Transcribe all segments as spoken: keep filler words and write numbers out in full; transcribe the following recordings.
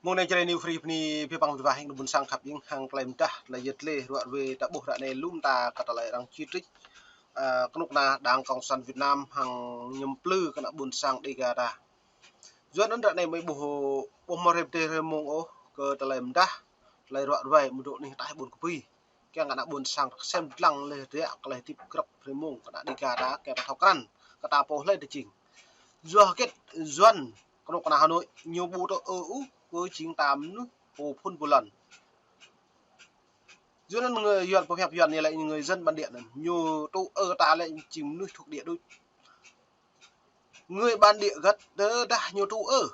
Mông anai Jrai New Free bơni abih bang abih bang hăng ƀôn sang khăp ing hăng tơlơi mơdah, tơlơi yet lĕ ruă ruê ta ƀuh ră anai lŏm ta kơ tơlơi arăng chỉ trích, ơ, kơnuk kơna Đảng Cộng sản Việt Nam hăng ñu plư kơ ană ƀôn sang Dega ta. Yua anŭn ră anai mơi ƀuh, ƀuh mơ̆ hrơi tơdơi hrơi mông ôh kơ tơlơi mơdah, tơlơi ruă ruê mơdrô anih ataih ƀôn kơpi. Kiăng kơ ană ƀôn sang ta kơsem lăng lĕ ră kơ tơlơi hơdip grăp hrơi mông kơ ană Dega ta kiăng kơ thâo krăn kơ ta pô hlơi tơjing. Yua hơget Yuan kơnuk kơna Hà Nội ñu ƀu tŭ ư ôh kơ jing ta mơnuih pô phŭn pô lŏn. Yua anŭn người Yuan pơhiăp Yuan ñu lĕ người dân bản địa anŭn ñu tŭ ư ta lĕ jing mơnuih thuộc địa đôč. Người bản địa găt tơdah ñu tŭ ư,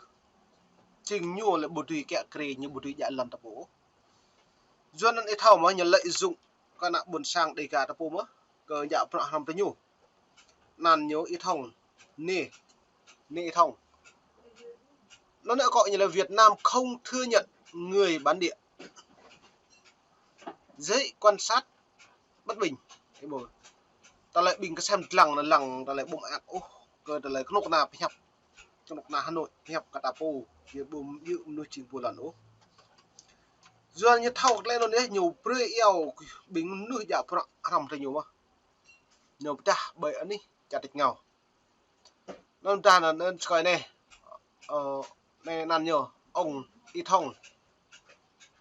jing ñu lĕ ƀu dưi kiă kriê, ñu ƀu dưi djă lŏn ta pô. Yua anŭn ih thâo mơ̆ ñu lợi dụng kơ ană ƀôn sang Dega ta pô mơ̆ kơ djă bruă hrŏm tơ ñu. Anăn ñu Y Thông, anai, anai Y Thông. Anŭn akŏ ñu lĕ Việt Nam không thừa nhận người bản địa. Giới quan sát bất bình. Ơ ƀuh. Tơlơi ƀing kơsem lăng anŭn lăng tơlơi ƀu mơak ôh kơ tơlơi kơnuk kơna pơhiăp. Kơnuk kơna Hà Nội pơhiăp kơ ta pô. Yua ƀu yua mơnuih jing pô lŏn ôh. Yua ñu thâo tơlơi anŭn yơh ñu brơi iâu ƀing mơnuih djă bruă hrŏm tơ ñu mơ̆. Ñu pơdah ƀơi anih čar tač rơngiao. Anŭn ta anŭn, anŭn sơkơi anai. Ơ, anai anăn ñu, ông Y Thông,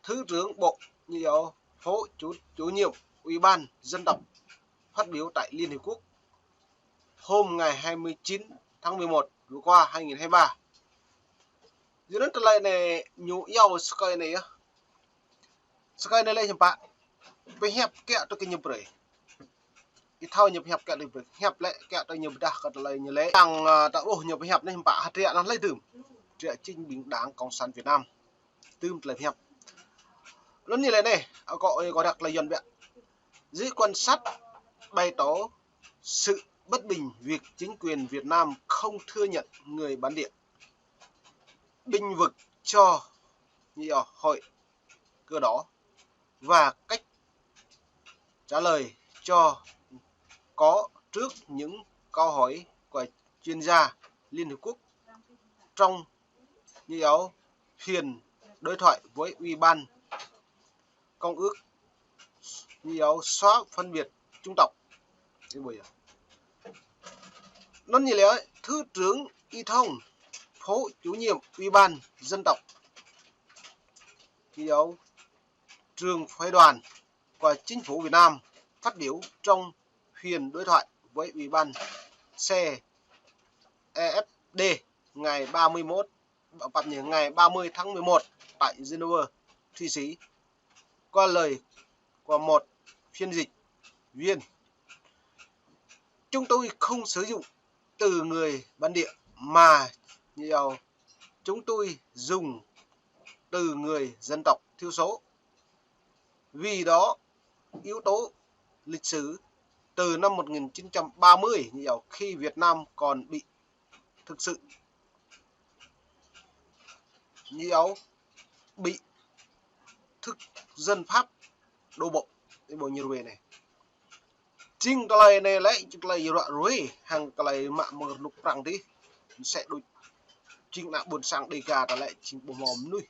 Thứ trưởng Bộ, ñu yơh, Phó Chủ, Chủ nhiệm Ủy ban Dân tộc, phát biểu tại Liên Hiệp Quốc hôm ngày hai mươi chín tháng mười một vừa qua hai nghìn hai mươi ba. Yua anŭn tơlơi anai ñu iâu sơkơi anai yơh. Sơkơi anai lĕ hiư̆m pă pơhiăp kiăng tui kơ ñu brơi. Ih thâo ñu pơhiăp kiăng tui brơi. Hiăp lĕ kiăng tui ñu pơdah kơ tơlơi ñu lĕ. Yang, ơ, ta ƀuh ñu pơhiăp anai hiư̆m pă hơdră anŭn hlơi tơm. Hơdră jing ƀing Đảng Cộng sản Việt Nam. Tơm tơlơi pơhiăp. Anŭn ñu lĕ anai, akŏ ơi kơ răk tơlơi Yuan biă. Giới quan sát bày tỏ sự bất bình việc chính quyền Việt Nam không thừa nhận người bản địa, bênh vực cho, như hội cờ đỏ và cách trả lời cho có trước những câu hỏi của chuyên gia Liên Hợp Quốc trong, như phiên đối thoại với Ủy ban Công ước, như xóa phân biệt chủng tộc. Anŭn ñu lĕ Thứ trưởng Y Thông, Phó Chủ nhiệm Ủy ban Dân tộc, như trưởng phái đoàn của Chính phủ Việt Nam phát biểu trong phiên đối thoại với Ủy ban C E F D ngày ba mươi mốt, pap ñu, ngày ba mươi tháng mười một tại Geneva, Thụy Sĩ, qua lời của một phiên dịch viên. Chúng tôi không sử dụng từ người bản địa mà nhiều chúng tôi dùng từ người dân tộc thiểu số. Vì đó, yếu tố lịch sử từ năm một nghìn chín trăm ba mươi, nhiều khi Việt Nam còn bị thực sự nhiều bị thực dân Pháp đổ bộ. Ơ ƀuh ñu ruê anai. Jing tơlơi anai lĕ, jing tơlơi ruă ruê, hăng tơlơi mă mơ̆ng rơnŭk Prăng dih. Mơsĕ đôč. Jing ană ƀôn sang Dega ta lĕ, jing ƀu hmâo mơnuih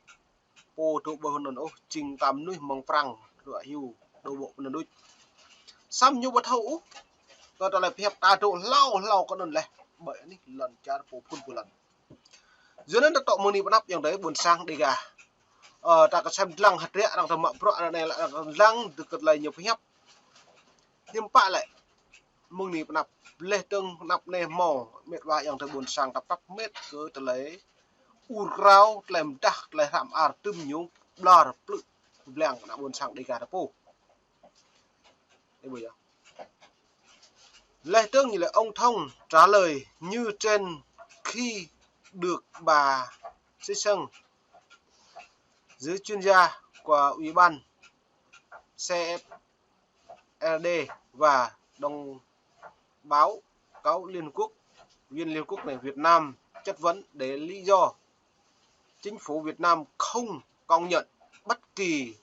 pô dŏ ƀơi anŭn ôh, jing ta mơnuih mơ̆ng Prăng, ruă hyu, đổ bộ pơ anŭn đôč. Samơ̆ ñu ƀu thâo ôh, kơ tơlơi pơhiăp ta dŏ hlâo hlâo kơ anŭn lĕ, ƀơi anih lŏn čar pô phŭn pô lŏn. Yua anŭn ta tŏ mơ̆ng anai pơ anăp ayŏng adơi ƀôn sang Dega. Ơ, ta kơsem lăng hơdră arăng tơ mă bruă anai lăng tơ kơ tơlơi ñu pơhiăp. Hiư̆m pă lĕ, mơ̆ng anai pơ anăp, leh tơ̆ng pơ anăp anai hmâo, mĕt wa ayŏng adơi ƀôn sang ta prăp mĕt kơ tơlơi ur krao, tơlơi mơdah, tơlơi hrăm ar tơm ñu ƀlŏr plư pơblang kơ ană ƀôn sang Dega ta pô. Ơ ƀuh yơh. Leh tơ̆ng ñu lĕ ông Thông trả lời như trên khi được bà Sisang, giới chuyên gia của Ủy ban C F R D và đồng báo cáo Liên Hợp Quốc, viên Liên Hợp Quốc này Việt Nam chất vấn để lý do chính phủ Việt Nam không công nhận bất kỳ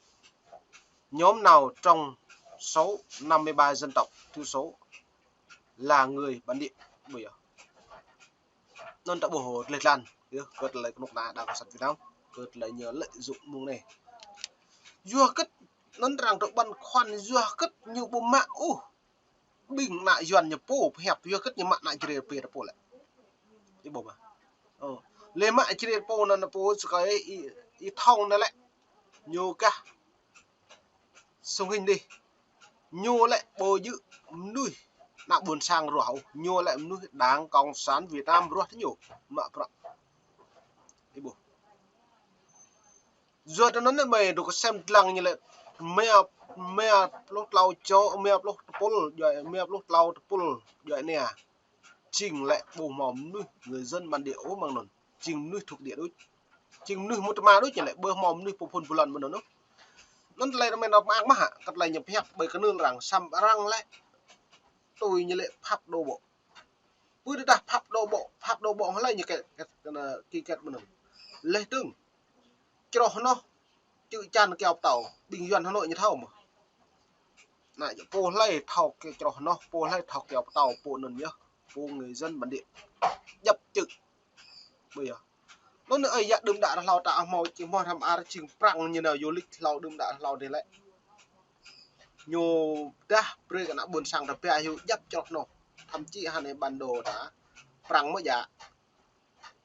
nhóm nào trong số năm mươi ba dân tộc thiểu số là người bản địa. Ƀuh yơh. Anŭn ta ƀuh leh lăng, yơh, kơ tơlơi kơnuk kơna Đảng Cộng sản Việt Nam. Tơlơi ñu lợi dụng mơ̆ng anai. Yua kơ anŭn arăng tơ ƀăn khuăn yua kơ ñu ƀu mă ôh ƀing ană Yuan ñu pô pơhiăp, yua kơ ñu mă ană Jrai pê tơ pô lĕ. Ih ƀuh mơ̆? Ơ. Lĕ mă Jrai pô anŭn pô sơkai Y, Y Thông anŭn lĕ. Ñu kah sung hĭn dih. Ñu lĕ ƀu djơ̆ mơnuih ană ƀôn sang ruah ôh. Ñu lĕ mơnuih Đảng Cộng sản Việt Nam ruah tơ ñu. Mă prăk. Ih ƀuh. Yua tơ anŭn mơi dŏ kơ sem lăng ñu lĕ rơma, rơma pluh klâo čô, rơma pluh tơpul, djuai, rơma pluh klâo tơpul, djuai ania. Jing lĕ ƀu hmâo mơnuih người dân bản địa ôh mơ̆ng anŭn. Jing mơnuih thuộc địa đôč. Jing mơnuih mŭt tơma đôč ñu lĕ ƀu hmâo mơnuih pô phŭn pô lŏn mơ̆ng anŭn ôh. Anŭn tơlơi rơma nao mơak mơ̆ hă, kơ tơlơi ñu pơhiăp ƀơi kơnưl arăng, samơ̆ arăng lĕ tui ñu lĕ phap đô ƀô̆. Pơ tơdah phap đô ƀô̆, phap đô ƀô̆ hlơi ñu kĕ, kĕ, kĕ, kĕ, kĕ mơ̆n. Leh dơ̆ng, čroh noh, čư̆ čan kơyâo pơtâo, ƀing Yuan Hà Nội ñu thâo mơ̆. Anai, pô hlơi thâo kơ čroh noh, pô hlơi thâo kơyâo pơtâo, pô anŭn yơh, pô người dân bản địa. Djăp čư̆. Ƀu yơh. Anŭn ơi yă đưm đă hlâo ta hmâo či hmâo hrăm ar jing Prăng ñu nao du lịch hlâo đưm đă hlâo dih lĕ. Ñu dah brơi kơ ană ƀôn sang ta pia hyu djăp čroh noh. Thậm chí hơnai bản đồ ta Prăng mơ̆ djă.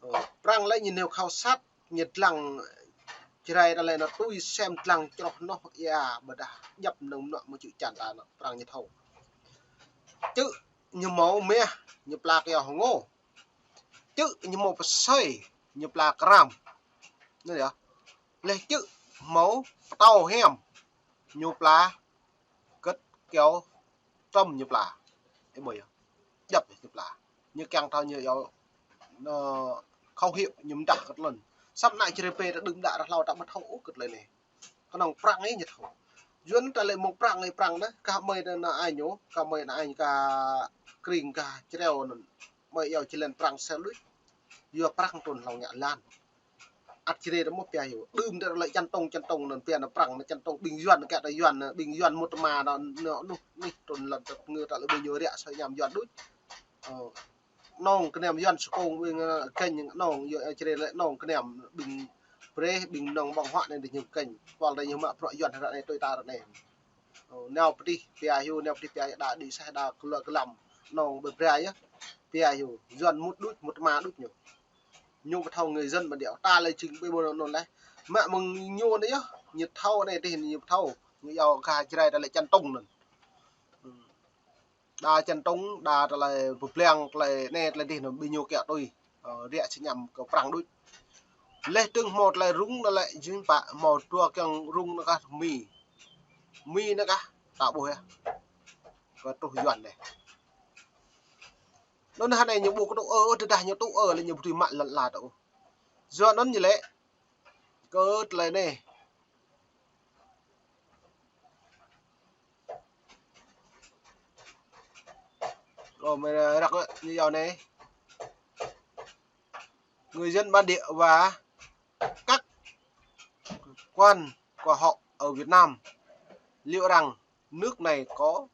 Ơ, Prăng lĕ ñu nao khảo sát, ñu lăng Jrai ta lĕ anŭn tui sem lăng čroh noh ia ƀôdah djăp mơnơ̆ng mơnuă mơ̆ čư̆ čan ta anŭn Prăng ñu thâo. Čư̆ ñu hmâo meh, ñu pla kơyâo hơngô. Čư̆ ñu hmâo pơsơi, ñu pla kơram. Anŭn yơh. Leh čư̆ hmâo pơtâo hiam, ñu pla kơt kơyâo trŏm ñu pla. Ih ƀuh yơh. Djăp ñu pla. Ñu kiăng thâo ñu yơh, anŭn khẩu hiệu ñu mơdah kơ tơlơi anŭn. Samơ̆ ană Jrai pê ta đưm đă hlâo ta ƀu thâo ôh kơ tơlơi anai. Kơnơ̆ng Prăng ih ñu thâo. Yuan ta lĕ mơ̆ng Prăng ih Prăng anŭn, kah mơi anŭn ai ñu, kah mơi anŭn ai ñu kah Kring kah Jreo anŭn. Mơi iâu či lĕ Prăng sel đôč. Yua Prăng trŭn hlâo ngă lan. Ăt Jrai ta mơ̆ pia hyu. Đưm ta lĕ Čăn Tông, Čăn Tông anŭn pia anŭn Prăng, anŭn Čăn Tông ƀing Yuan kơ ta Yuan, ƀing Yuan mŭt tơma anŭn, anŭn, anŭn, anih trŭn lŏn ta ngơ ta lĕ ƀing ñu riă soi ñam Yuan đôč. Ơ, nong kơnăm Yuan sơkông ƀing, ơ, kênh nong, yua, ơ, Jrai lĕ nong kơnăm ƀing Breh, ƀing nong ƀơ̆ng huă anai dih ñu kênh. Kual dih ñu mă bruă Yuan ră anai, tui ta ră anai. Ơ, nao pơtih pia hyu, nao pơtih pia đa đĭ sah đa kơlă kơlăm. Nong ƀơi Breh yơh. Pia hyu, Yuan mŭt đôč, mŭt tơma đôč ñu. Ñu ƀu thâo người dân bản địa, ta lĕ jing ƀơi ƀôn anŭn leh. Mă mơ̆ng ñu anai yơh, ñu thâo anai dih ñu ƀu thâo. Ñu iâu kah Jrai ta lĕ Čăn Tông anŭn. Đa Čăn Tông, đa tơlơi pơblang, tơlơi anai, tơlơi dih anŭn ƀing ñu kiăng tui. Ơ, riă soi ñam kơ Prăng đôč. Leh dơ̆ng hmâo tơlơi rŭng anŭn lĕ jing pă hmâo dua kiăng rŭng anŭn kah Mi. Mi anŭn kah, ta ƀuh yơh. Kơ truh Yuan dih. Anŭn hơnai ñu ƀu kơ tŭ ơ, tơdah ñu tŭ ơ lĕ ñu ƀu dưi mă lŏn ala ta ôh. Yua anŭn ñu lĕ kơ tơlơi anai. Ơ, mơi răk ñu iâu anai. Người dân bản địa và các quan của họ ở Việt Nam, liệu rằng nước này có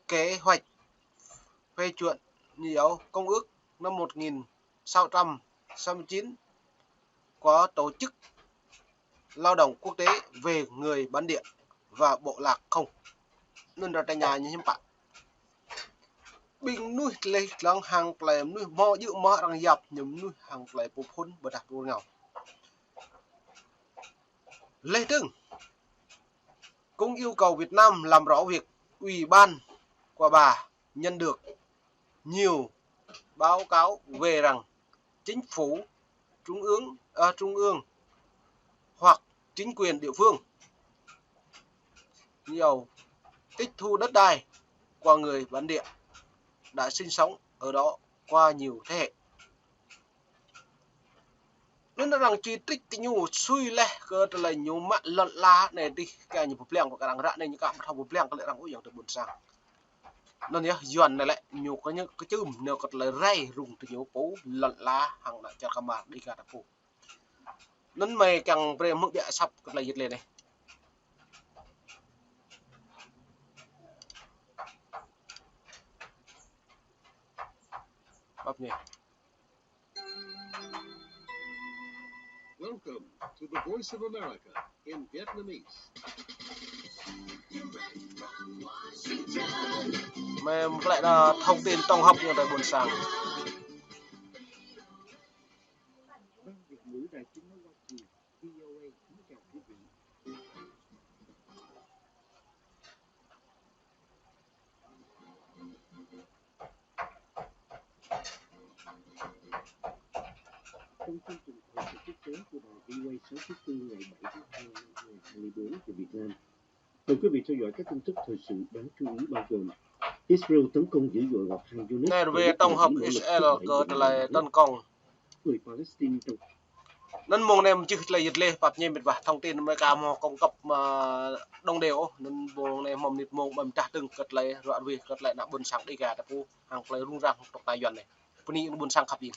kế hoạch phê chuẩn, như dấu Công ước năm một nghìn sáu trăm sáu mươi chín của Tổ chức Lao động Quốc tế về người bản địa và bộ lạc không. Anŭn ră tơña ñu hiư̆m pă. Ƀing mơnuih tơlơi lăng hăng tơlơi mơnuih hmâo djơ̆ mơ̆ arăng yap ñu mơnuih hăng tơlơi pô phŭn ƀôdah pô rơngiao. Leh dơ̆ng, cũng yêu cầu Việt Nam làm rõ việc Ủy ban của bà nhận được nhiều báo cáo về rằng chính phủ trung ương, à, trung ương hoặc chính quyền địa phương nhiều tịch thu đất đai của người bản địa đã sinh sống ở đó qua nhiều thế hệ. Anŭn arăng či trích kơ ñu sui leh kơ tơlơi ñu mă lŏn ala anai dih kơ ñu pơblang kơ arăng ră anai ñu kah ƀu thâo pơblang kơ lĕ arăng ôh ayŏng adơi ƀôn sang. Anŭn yơh Yuan anai lĕ ñu kơ ñu kơčưm nao kơ tơlơi rai rŭng tơ ñu pô lŏn ala hăng ană čar Kama Dega ta pô. Anŭn mơi kiăng brơi hmư̆ biă asăp kơ tơlơi yit lĕ anai. Pap ñu. Welcome to the Voice of America in Vietnamese. Mơ̆ng tơlơi thông tin tổng hợp ñu tơlơi ƀôn sang. Ban Việt ngữ Đài Tiếng nói Hoa Kỳ, V O A, kính chào quý vị. Trong chương trình thời sự quốc tế của đài V O A sáng thứ tư ngày bảy tháng hai năm hai nghìn hai mươi bốn giờ Việt Nam, mời quý vị theo dõi các tin tức thời sự đáng chú ý bao gồm: Israel tấn công dữ dội vào Khan Younis. Anai, rơwe tổng hợp Israel kơ tơlơi tấn công. Người Palestine trong Anŭn mơ̆ng anai mơ̆ čih tơlơi yơh lĕ, pap ñe mĭt wa, thông tin Amerika mơ̆ cung cấp mơ̆ đồng đều, anŭn mơ̆ng anai mơ̆ mĭt mơ̆ng ƀăm trah tơ̆ng kơ tơlơi ră ruai kơ tơlơi ană ƀôn sang Đêga ta pô hăng tơlơi rŭng răng tŏk ta Yuan anai. Pơ anai ană ƀôn sang khăp ƀing.